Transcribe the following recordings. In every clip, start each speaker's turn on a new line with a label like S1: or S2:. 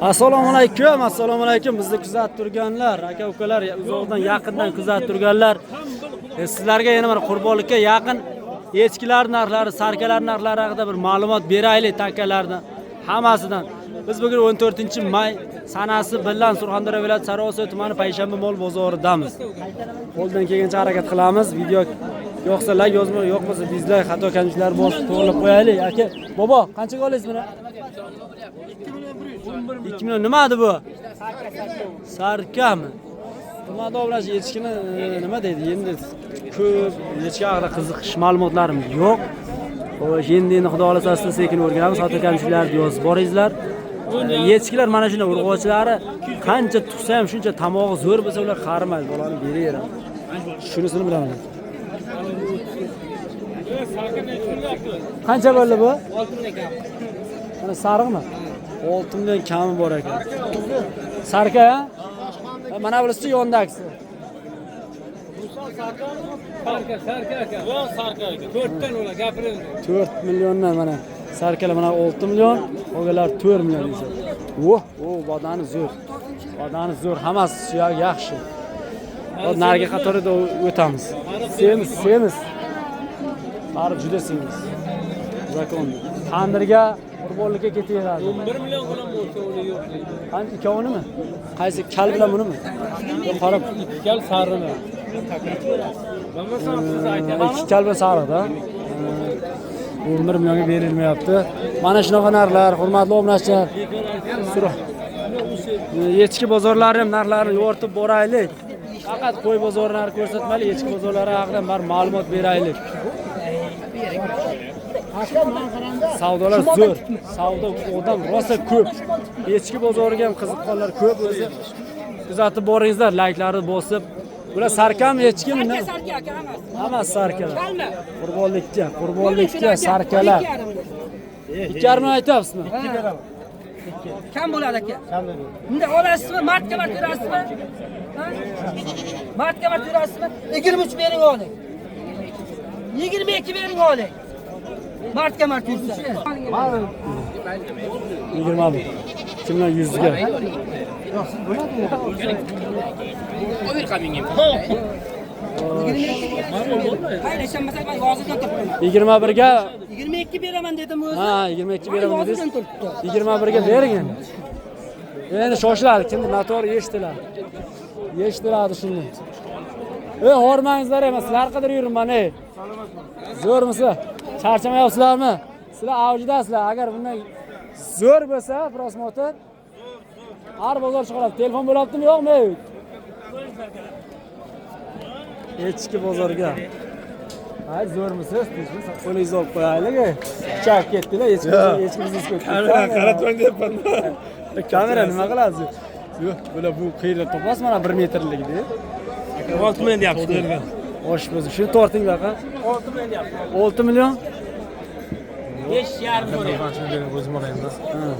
S1: Assalomu alaykum, assalomu alaykum. Bizni kuzatib turganlar, aka ukalar, uzoqdan yaqindan kuzatib turganlar. Sizlarga yana bir qurbonlikka yaqin echkilar narxlari, sarkalar narxlari haqida bir ma'lumot beraylik, takalarni hammasidan. Biz bugun 14-may sanasi bilan Surxondaryo viloyati Sariosiyo tumani Payshanba mol bozoridamiz. Qo'ldan kelgancha harakat qilamiz. Video yo'qsa like, yozma, yo'q bo'lsa dislike, xato kamchiliklar bo'lsa to'g'rilab qo'yaylik. Aka, bobo, qanchaga olasiz buni? 2 million nima edi bu? Sarkami? Hurmatli obunachi, echkini nima deydi? Endi ko'p echki haqida qiziqish ma'lumotlarim yo'q. Xo'sh, endi xudo xohlasa asta sekin o'rganamiz. Xato kamchiliklarni yozib boringizlar. Echkilar mana shunday urg'ochilari qancha tug'sa ham shuncha tomog'i zo'r bo'lsa ular qarimaydi, bolani beraveradi. Shunisini bilaman. Qancha bo'ldi bu? Mana sariqmi? 6 million kami bor ekan. Sarka, ha? Mana bunisi yondagisi.
S2: Sarka, sarka aka. Yo'q, sarka aka. To'rtdan ular gapirildi.
S1: 4 milliondan mana sarkalar mana 6 million, qolganlar 4 million deyishadi. Voh, o badani zo'r. Badani zo'r, hammasi suyak yaxshi. Hozir narigi qatorida o'tamiz. Semiz, semiz. Bari juda semiz. Zakon. Tandirga qurbonlikka ketaveradi.
S2: 1 million bilan bo'lsa uni yo'q deydi.
S1: Qani ikkovinimi? Qaysi kal bilan bunimi? Yo'q, qarab
S2: Ikki kal sarimi. Bilmasam siz aytyapsiz.
S1: Ikki kal bilan sariqda. 11 millionga berilmayapti. Mana shunaqa narxlar, hurmatli obunachilar. Echki bozorlari ham narxlarini yoritib boraylik. Faqat qo'y bozorlarini ko'rsatmaylik, echki bozorlari haqida bir ma'lumot beraylik. Savdolar zo'r. Savdo odam rosa ko'p. Echki bozoriga ham qiziqqanlar ko'p o'zi. Kuzatib boringizlar, layklarni bosib. Bular sarkami, echkimi?
S3: Sarka, sarka aka hammasi.
S1: Hammasi sarkalar.
S3: Kalma.
S1: Qurbonlikka, qurbonlikka sarkalar. 2,5 aytyapsizmi?
S3: Kam bo'ladi aka. Bunday olasizmi? Martga mart yurasizmi? Ha? Martga mart yurasizmi? 23 bering oling. 22 bering oling. Martga mart yursa.
S1: 21. 2 million 100 ga.
S3: Hayır, ishonmasak men yozilgan turibman.
S1: 21 ga
S3: 22 beraman dedim o'zi.
S1: Ha, 22 beraman dedingiz.
S3: Yozilgan turibdi.
S1: 21 ga bering endi. Endi shoshiladi, kimdir noto'g'ri eshitiladi. Eshitiladi shuni. Ey, hormangizlar emas, sizlar qidirib yuribman, ey. Zo'rmisizlar? Charchamayapsizlarmi? Sizlar avjidasizlar. Agar bundan zo'r bo'lsa, prosmotr har bozor chiqaradi. Telefon bo'lyaptimi, yo'qmi? Echki bozorga. Ay, zo'rmisiz? Tinchmisiz? Qo'lingizni olib qo'yaylik. Kuchayib ketdilar, echki echki biznes ketdi.
S4: Kamera qaratmang deyapman.
S1: Kamera nima qilasiz? Yo'q, bular bu qayerda topasiz mana 1 metrlikni?
S2: 6 million deyapsiz.
S1: Osh bo'lsin. Shuni torting baqa.
S2: 6 million deyapsiz.
S1: 6 million?
S2: 5,5 so'rayapti.
S4: O'zim olayman.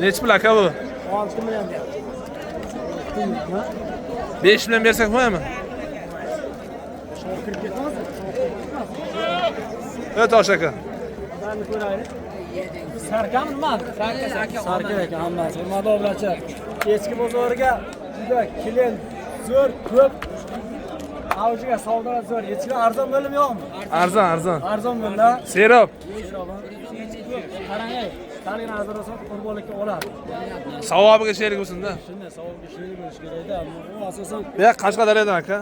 S4: Nechi pul aka bu?
S2: 6 million deyapti.
S4: 5 million bersak bo'ladimi? Evet Tosh aka.
S1: Ularni ko'raylik. Sarkami nima? Sarka, sarka ekan hammasi. Hurmatli obunachilar, echki bozoriga juda klient zo'r, ko'p. Avjiga savdolar zo'r. Echkilar arzon bo'ldimi yo'qmi?
S4: Arzon, arzon.
S1: Arzon bo'ldi.
S4: Serob.
S1: Qarang, ey, salgina arzonroq sotib qurbonlikka oladi.
S4: Savobiga sherik bo'lsin-da.
S1: Shunday savobga sherik bo'lish kerakda. U asosan
S4: Bu yoq Qashqadaryodan aka.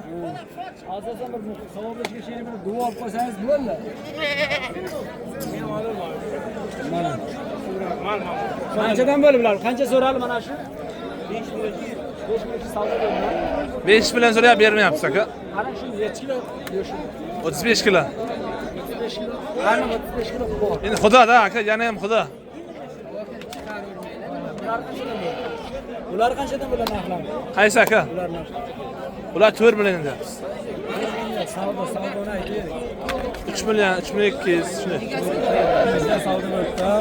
S1: Asosan bir savobli ishga sherik bo'lib duo olib qo'ysangiz bo'ldi. Mana. Qanchadan bo'lib ular? Qancha so'rali mana shu? 5 million. 5 million savdo bo'ldi.
S4: 5 million so'rayap bermayapsiz aka.
S1: Qarang shu necha kilo? Shu
S4: 35 kilo.
S1: 35 kilo. Qani 35 kilo bor.
S4: Endi xudo-da aka, yana ham xudo.
S1: Ular qanchadan bo'ladi narxlari?
S4: Qaysi aka?
S1: Ular narxi.
S4: Ular 4 million deyapsiz.
S1: Savdo, savdoni aytaylik.
S4: 3 million, 3 million 200 shunday.
S1: Bizda savdo bo'libdi.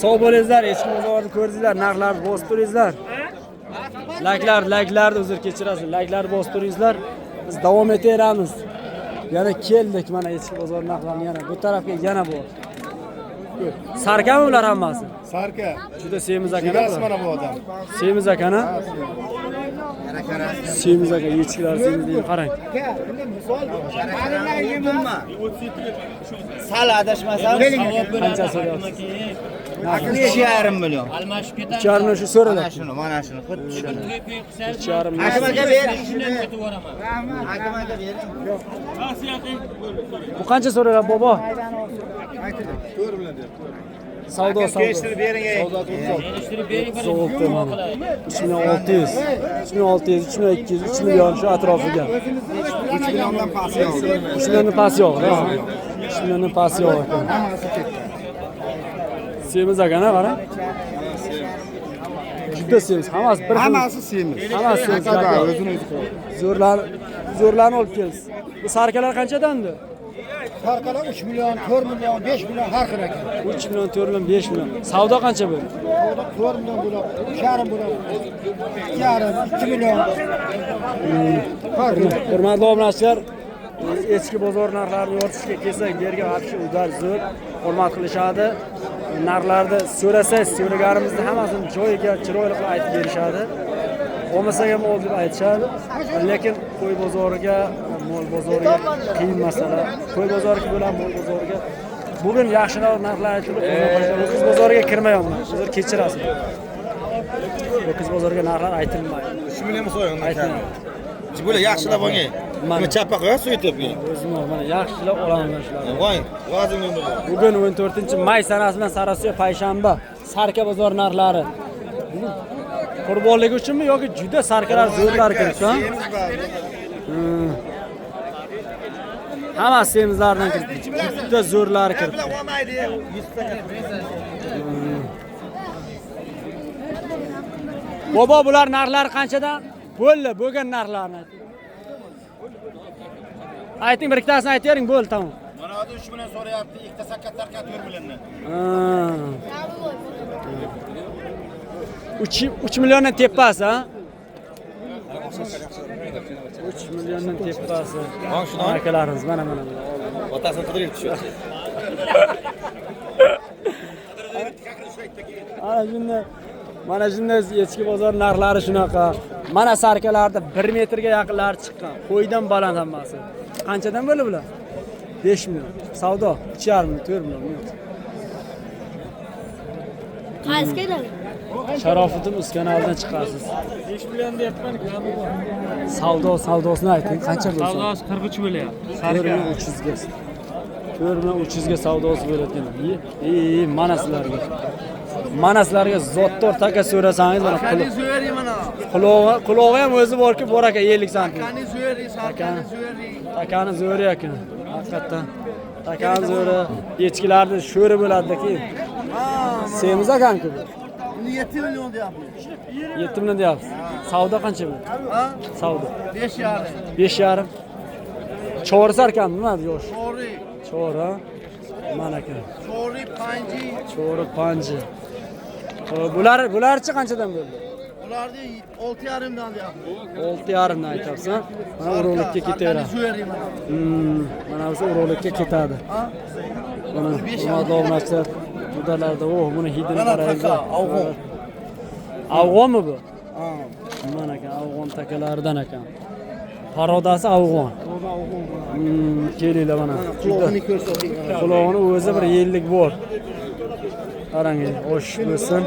S1: Sog' bo'lingizlar, echki bozorini ko'rdingizlar, narxlarni bosib turingizlar. Layklar, layklarni uzr kechirasiz, layklarni bosib turingizlar. Biz davom etaveramiz. Yana keldik mana echki bozori narxlarini yana bu tarafga yana bor. Sarkami ular hammasi?
S5: Sarka.
S1: Juda semiz ekan.
S5: Egasi mana bu odam.
S1: Semiz ekan a? Semiz ekan, echkilar semiz deydi, qarang.
S6: Sal adashmasam
S1: Qancha so'rayapsiz?
S6: 3,5 million.
S1: 3,5 million shu so'raladi.
S6: Mana shuni, mana shuni, xuddi shuni.
S1: 3,5 million.
S6: Hakim aka bering shuni. Hakim aka bering.
S1: Bu qancha so'raladi bobo? Savdo, savdo.
S6: Kelishtirib bering.
S1: 36 mana. 3600. 3600, 3200, 3 million shu atrofiga.
S5: 3 milliondan pasti yo'q.
S1: 3 milliondan pasti yo'q. 3 milliondan pasti yo'q ekan. Semiz ekan, ha, qarang. Juda semiz, hammasi bir xil.
S5: Hammasi semiz.
S1: Hammasi semiz.
S5: Aka, o'zini o'zi qo'yadi.
S1: Zo'rlar, zo'rlarni olib kelsiz. Bu sarkalar qanchadandi?
S5: Sarkalar 3 million, 4 million, 5 million har xil ekan.
S1: 3 million, 4 million, 5 million. Savdo qancha bo'ldi?
S5: 4 million bo'ladi, 3,5 bo'ladi. 2,5, 2 million.
S1: Hurmatli obunachilar, echki bozor narxlarini yoritishga kelsak, bu yerga вообще udar zo'r hurmat qilishadi. Narxlarni so'rasangiz, so'raganimizni hammasini joyiga chiroyli qilib aytib berishadi. Olmasak ham ol deb aytishadi. Lekin qo'y bozoriga, mol bozoriga qiyin masala. Qo'y bozoriga bilan mol bozoriga bugun yaxshiroq narxlar aytilib, ho'kiz bozoriga kirmayapman. Hozir kechirasiz. Ho'kiz bozoriga narxlar aytilmaydi.
S6: 3 million so'ying.
S1: Aytilmaydi.
S6: Bular yaxshilab olgin.
S1: Mana.
S6: Buni chappa qo'ya suyutib.
S1: O'zim mana yaxshilab olaman shularni.
S6: Voy, vazimni bo'ldi.
S1: Bugun 14 may sanasi bilan Sariosiyo payshanba sarka bozor narxlari. Bugun qurbonlik uchunmi yoki juda sarkalar zo'rlar kiribdi, ha? Hammasi semizlardan kiribdi. Juda zo'rlari kiribdi.
S6: Olmaydi.
S1: Bobo, bular narxlari qanchadan? Bo'ldi, bo'lgan narxlarni ayting. Ayting, bir ikkitasini aytavering, bo'ldi, tamom.
S6: Mana hozir 3 million so'rayapti, ikkita sakka tarka 4 milliondan.
S1: 3 milliondan tepasi, ha? 3 milliondan tepasi. Akalarimiz, mana mana.
S6: Otasini qidirib tushyapti.
S1: Ana shunday, mana shunday echki bozor narxlari shunaqa. Mana sarkalarda 1 metrga yaqinlari chiqqan. Qo'ydan baland hammasi. Qanchadan bo'ldi bular? 5 million. Savdo 3,5 million, 4 million. Yo'q.
S7: Qaysi keladi?
S1: Sharofiddin uz kanalidan chiqasiz.
S2: 5 million deyapman, kami bor.
S1: Savdo, savdosini ayting, qancha bo'lsa?
S2: Savdosi 43 million.
S1: 4 million 300 ga. 4 million 300 ga savdosi bo'layotgan. E, mana sizlarga. Mana sizlarga zotdor taka so'rasangiz, mana qulog'i ham o'zi borki, bor aka 50 santim. Takani takani zo'ri ekan. Haqiqatdan. Takani zo'ri, echkilarni sho'ri bo'ladi-ki. Semiz ekan-ku bu.
S6: 7 million deyapmiz.
S1: 7 million deyapsiz. Savdo qancha bu?
S6: Ha?
S1: Savdo.
S6: 5,5.
S1: 5,5. Chorisi ekan, nima yosh?
S6: To'g'ri.
S1: Chori, ha? Mana aka.
S6: To'g'ri, panji.
S1: Chori panji. Xo'p, bularchi qanchadan bo'ldi?
S6: Ularni 6,5 dan deyapmiz.
S1: 6,5 dan aytyapsan. Mana urug'likka ketaveradi. Mana bu urug'likka ketadi. Mana hurmatli obunachilar, budalarda, oh, buni hidini qaranglar.
S6: Afg'on.
S1: Afg'onmi bu? Mana ekan, afg'on takalaridan ekan. Parodasi afg'on. Kelinglar mana.
S6: Qulog'ini ko'rsating.
S1: Qulog'ini o'zi bir yillik bor. Qarang, osh bo'lsin.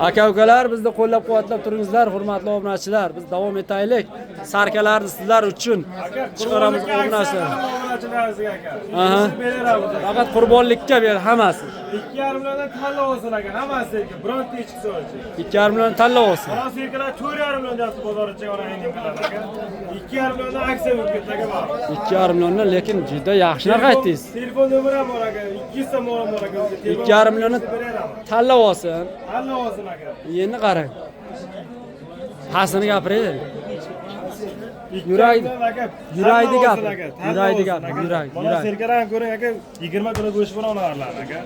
S1: Aka ukalar, bizni qo'llab-quvvatlab turingizlar, hurmatli obunachilar. Biz davom etaylik. Sarkalarni sizlar uchun chiqaramiz obunachilar. Aha. Faqat qurbonlikka ber hammasi.
S2: 2,5 milliondan tanlab olsin aka, hammasi aka, bironta echki so'rchi.
S1: 2,5 million tanlab olsin.
S2: Rost ekalar 4,5 million deyapti bozorcha aka. 2,5 milliondan aksiya bo'lib ketdi aka bor.
S1: 2,5 milliondan, lekin juda yaxshi narx aytdingiz.
S2: Telefon nomeri ham bor aka, 200 ta ham bor aka.
S1: 2,5 millionni tanlab olsin.
S2: Tanlab olsin aka.
S1: Endi qarang. Pastini gapiraylik. Yurak, yuraydi gap. Yuraydi gap, yurak,
S2: Mana
S1: yurak.
S2: serkalarni ko'ring aka, 20 kilo go'sht bilan olarlar aka.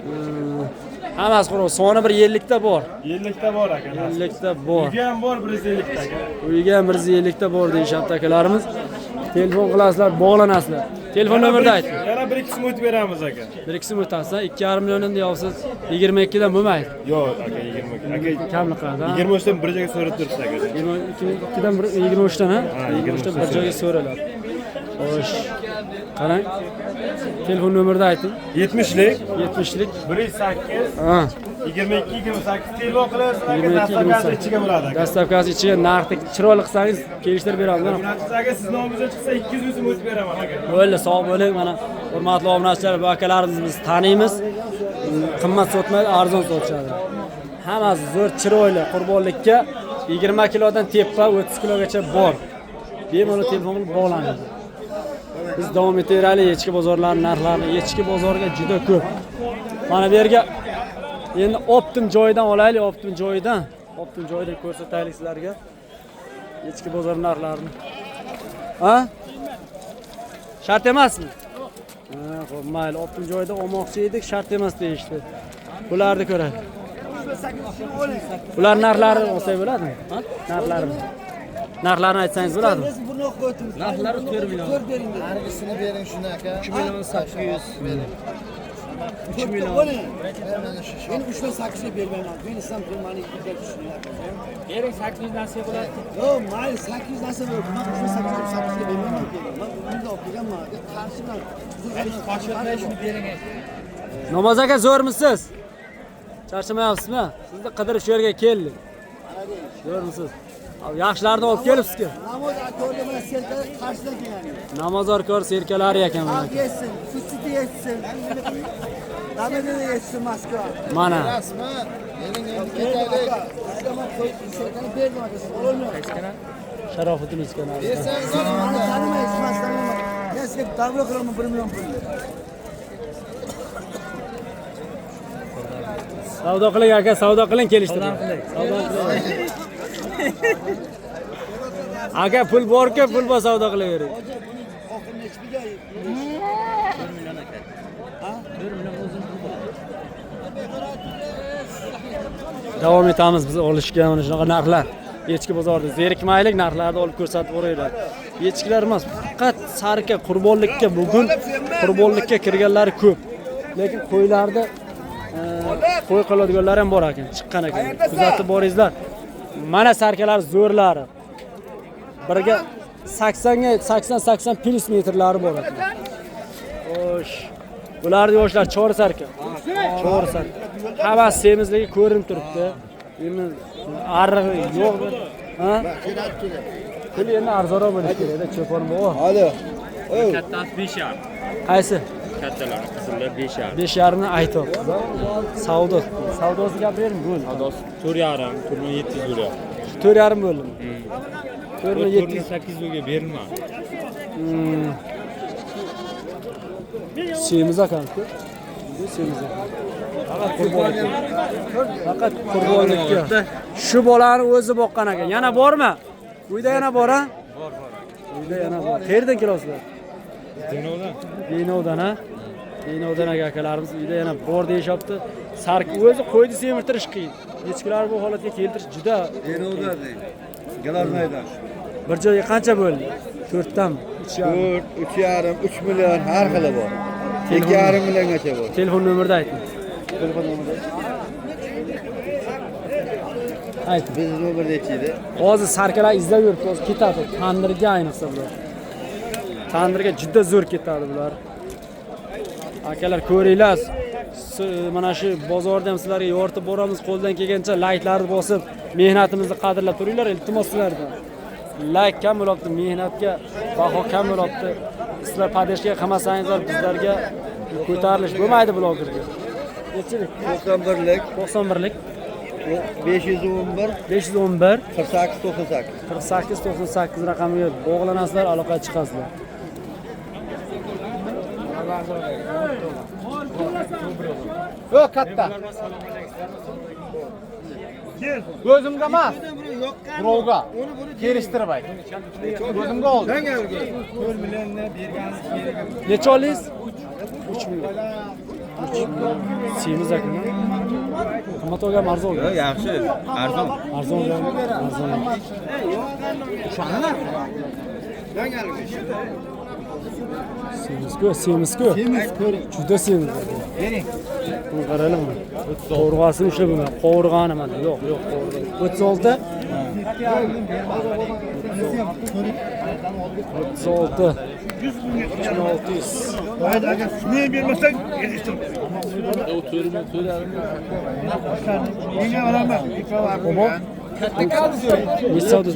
S1: Hammasi quruq. Soni bir yillikda bor.
S2: Yillikda bor aka.
S1: Yillikda bor.
S2: Uyga ham bor 150 ta aka.
S1: Uyga ham 150 ta bor deyishyapti akalarimiz. Telefon qilasizlar, bog'lanasizlar. Telefon nomerini ayting.
S2: Yana 1-2 so'm o'tib beramiz aka.
S1: 1-2 so'm o'tasiz, 2,5 milliondan deyapsiz. 22 dan bo'lmaydi.
S2: Yo'q aka, 22. Aka
S1: Kamlik qiladi.
S2: 23 dan bir joyga so'rab turibsiz aka.
S1: 22 dan 23 dan ha? 23 dan bir joyga so'raladi. Xo'sh. Qarang. Telefon nomerini ayting.
S2: 70lik
S1: 70lik
S2: 108
S1: ha
S2: 22 28 telefon qilaversin aka, dastavkasi ichiga bo'ladi aka.
S1: Dastavkasi ichiga narxni chiroyli qilsangiz kelishtirib beramiz.
S2: Aka, siz nomingizdan chiqsa 200 so'm o'tib beraman aka.
S1: Bo'ldi, sog' bo'ling. Mana hurmatli obunachilar, bu akalarimizni biz taniymiz. Qimmat sotmaydi, arzon sotishadi. Hammasi zo'r, chiroyli qurbonlikka 20 kilodan tepa 30 kilogacha bor. Bemalol telefon qilib bog'lanadi. Biz davom etaveraylik echki bozorlari narxlarini. Echki bozoriga juda ko'p. Mana bu yerga endi optim joyidan olaylik, optim joyidan. Optim joyidan ko'rsataylik sizlarga echki bozor narxlarini. Ha? Shart emasmi? Ha, xo'p, mayli, optim joyida olmoqchi edik, shart emas deyishdi. Bularni ko'raylik. Bular narxlari olsak bo'ladimi? Narxlarini. Narxlarini aytsangiz bo'ladimi?
S3: Narxlari 4 million.
S6: Hargisini bering shuni aka. 3 million 800 bering.
S5: 3 million. Men 3.8 ga bermayman. Men islom qilmani
S3: Bering 800 nasiya bo'ladi.
S5: Yo'q, mayli 800 nasiya bo'ladi. Men 3.8 ga bermayman. Men unda olib kelganman. Qarshidan.
S3: Qochirmay shuni bering.
S1: Namoz aka zo'rmisiz? Charchamayapsizmi? Sizni qidirib shu yerga keldik. Zo'rmisiz? Yaxshilarni olib kelibsiz-ku.
S5: Namoz akorda mana serkalar qarshidan kelgan.
S1: Namozorkor serkalari ekan mana.
S5: Xalq yetsin, sutsiti yetsin. Damada yetsin Moskva.
S1: Mana.
S6: Rasmi. Endi endi ketaylik.
S5: Aka, qo'yib serkani berdim aka, siz ololmayapsiz.
S1: Sharofiddin iskanari.
S6: Bersangiz
S5: Mani
S6: olaman.
S5: tanimaysiz, men tanimayman. Men sizga davra qilaman 1 million pulni.
S1: Savdo qiling aka, savdo qiling, kelishtiring. Savdo qiling. Aka pul bor-ku, pul bor savdo qilavering.
S5: Hoji, buning oxiri nechi pulga?
S3: 4 million aka. Ha? 4 million o'zim pul bo'ladi.
S1: Davom etamiz biz olishga mana shunaqa narxlar. Echki bozorida zerikmaylik, narxlarni olib ko'rsatib boraylik. Echkilar emas, faqat sarka qurbonlikka bugun qurbonlikka kirganlari ko'p. Lekin qo'ylarda qo'y qiladiganlar ham bor ekan, chiqqan ekan. Kuzatib boringizlar. Mana sarkalar zo'rlari. Birga 80 ga 80 plus metrlari bor ekan. Xo'sh. Bularni yoshlar chori sarka. Chori sarka. Hammasi semizligi ko'rinib turibdi. Endi arrig'i yo'q. Ha? Pul endi arzonroq bo'lishi kerak-da, cho'pon bu.
S6: Alo.
S7: Kattasi 5,5.
S1: Qaysi?
S7: Kattalari qizillar 5,5.
S1: 5,5 ni aytyapsiz. Savdo. Savdosi gapiring, bo'ldi.
S7: Savdosi 4,5, 4,700 bo'lyapti.
S1: 4,5 bo'ldimi? 4,700.
S7: 4,800 ga berilmadi.
S1: Semiz ekan-ku. Bu semiz ekan. Faqat qurbonlikka. Faqat qurbonlikka. Shu bolani o'zi boqqan ekan. Yana bormi? Uyda yana bor, ha?
S7: Bor, bor.
S1: Uyda yana bor. Qayerdan kelasizlar?
S7: Denovdan.
S1: Denovdan, ha? Denovdan aka akalarimiz uyda yana bor deyishyapti. Sark o'zi qo'yni semirtirish qiyin. Echkilarni bu holatga keltirish juda
S6: Denovdan deydi. Galarmaydan.
S1: Bir joyga qancha bo'ldi? 4 tami? 3,5.
S6: 4, 3,5, 3 million har xili bor. 2,5 milliongacha bor.
S1: Telefon nomerini ayting.
S6: Telefon nomeri.
S1: Ayting.
S6: Biz nomer nechi edi?
S1: Hozir sarkalar izlab yuribdi, hozir ketadi. Tandirga ayniqsa bular. Tandirga juda zo'r ketadi bular. Akalar ko'ringlar. Mana shu bozorda ham sizlarga yoritib boramiz, qo'ldan kelgancha layklarni bosib, mehnatimizni qadrlab turinglar, iltimos sizlardan. Layk kam bo'lyapti, mehnatga baho kam bo'lyapti. Sizlar podeshka qilmasangizlar bizlarga ko'tarilish bo'lmaydi blogerga. Nechilik?
S6: 91lik,
S1: 91lik,
S6: 511,
S1: 511,
S6: 48 98.
S1: 48 98 raqamiga bog'lanasizlar, aloqaga chiqasizlar.
S8: Yo'q, katta. O'zimga emas. Birovga. Kelishtirib ayt. O'zimga oldim.
S1: Necha oldingiz? 3 million. 3 million. Semiz ekan. Qimmat olgan, arzon olgan.
S7: Yaxshi, arzon.
S1: Arzon olgan, arzon. Semizku, semizku.
S5: Semiz ko'ring.
S1: Juda semiz.
S5: Bering.
S1: Buni qaranglar mana. Qovurg'asini ushlab bo'lmaydi. Qovurg'ani mana. Yo'q, yo'q, qovurg'a. 36. 36. 3600.
S2: Ne bermasang erishdim.
S1: Necha savdo?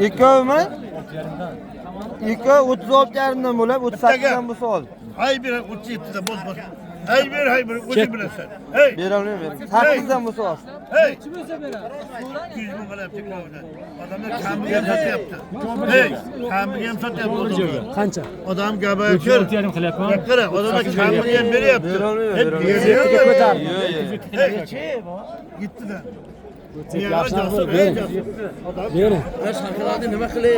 S6: Ikkovmi? Ikkov 36,5dan bo'lib, 38dan bo'lsa ol.
S2: Hay bir 37da bo'z bo'z. Hay bir hay bir o'zing bilasan. Hey.
S6: Berolmayman. 8dan bo'lsa ol.
S2: Hey. 100 ming qilyapti ikkovidan. Odamlar kamiga ham sotyapti. Hey, kamiga ham sotyapti odamlar.
S1: Qancha?
S2: Odam gabaga ko'r. Qara, odamlar kamiga ham beryapti.
S6: Berolmayman,
S1: Yettiga ko'tardi.
S2: Yettida.
S1: Yaxshi narx bering. Bering.
S6: Nima qilay?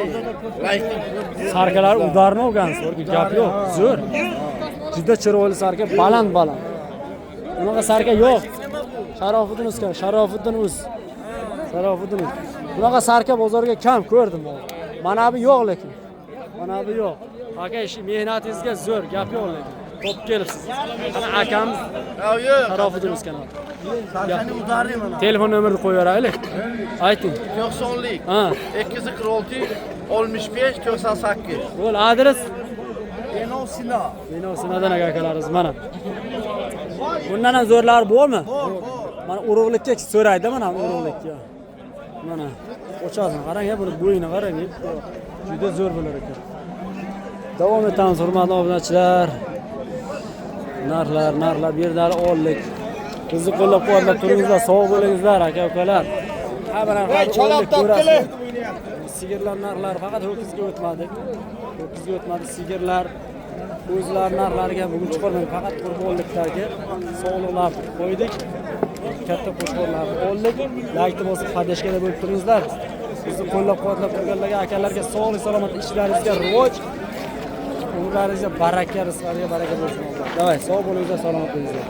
S1: Sarkalar udarni olgansiz, gap yo'q. Zo'r. Juda chiroyli sarka, baland baland. Bunaqa sarka yo'q. Sharofiddin o'z, Sharofiddin o'z. Sharofiddin o'z. Bunaqa sarka bozorga kam ko'rdim. Mana bu yo'q lekin. Mana bu yo'q. Aka, ish mehnatingizga zo'r, gap yo'q lekin. Topib kelibsiz. Ana akamiz Sharofiddin o'z kanali. Telefon nomerini qo'yib yuboraylik. Ayting.
S6: 90lik.
S1: Ha.
S6: 246 65 98.
S1: Bo'l, adres
S6: Enovsina.
S1: Enovsinadan aka akalarimiz mana. Bundan ham zo'rlari bormi? Bor, bor. Mana urug'likka so'raydi mana urug'likka. Mana qochasini qarang, buni bo'yini qarang. Juda zo'r bo'lar ekan. Davom etamiz hurmatli obunachilar. Narxlar, narxlar bu yerda oldik. Bizni qo'llab-quvvatlab turingizlar, sog' bo'lingizlar aka ukalar. Ko'rasiz. Sigirlar narxlari faqat ho'kizga o'tmadik. Ho'kizga o'tmadi sigirlar. O'zlari narxlariga bugun chiqarmadik. Faqat qurbonlikdagi sog'liqlarni qo'ydik. Katta qo'chqorlarni oldik. Laykni bosib, podeshkada bo'lib turingizlar. Bizni qo'llab-quvvatlab turganlarga, akalarga sog'lik, salomat, ishlaringizga rivoj, umrlaringizga baraka, rizqlaringizga baraka bo'lsin. Alloh. Davay, sog' bo'lingizlar, salomat bo'lingizlar.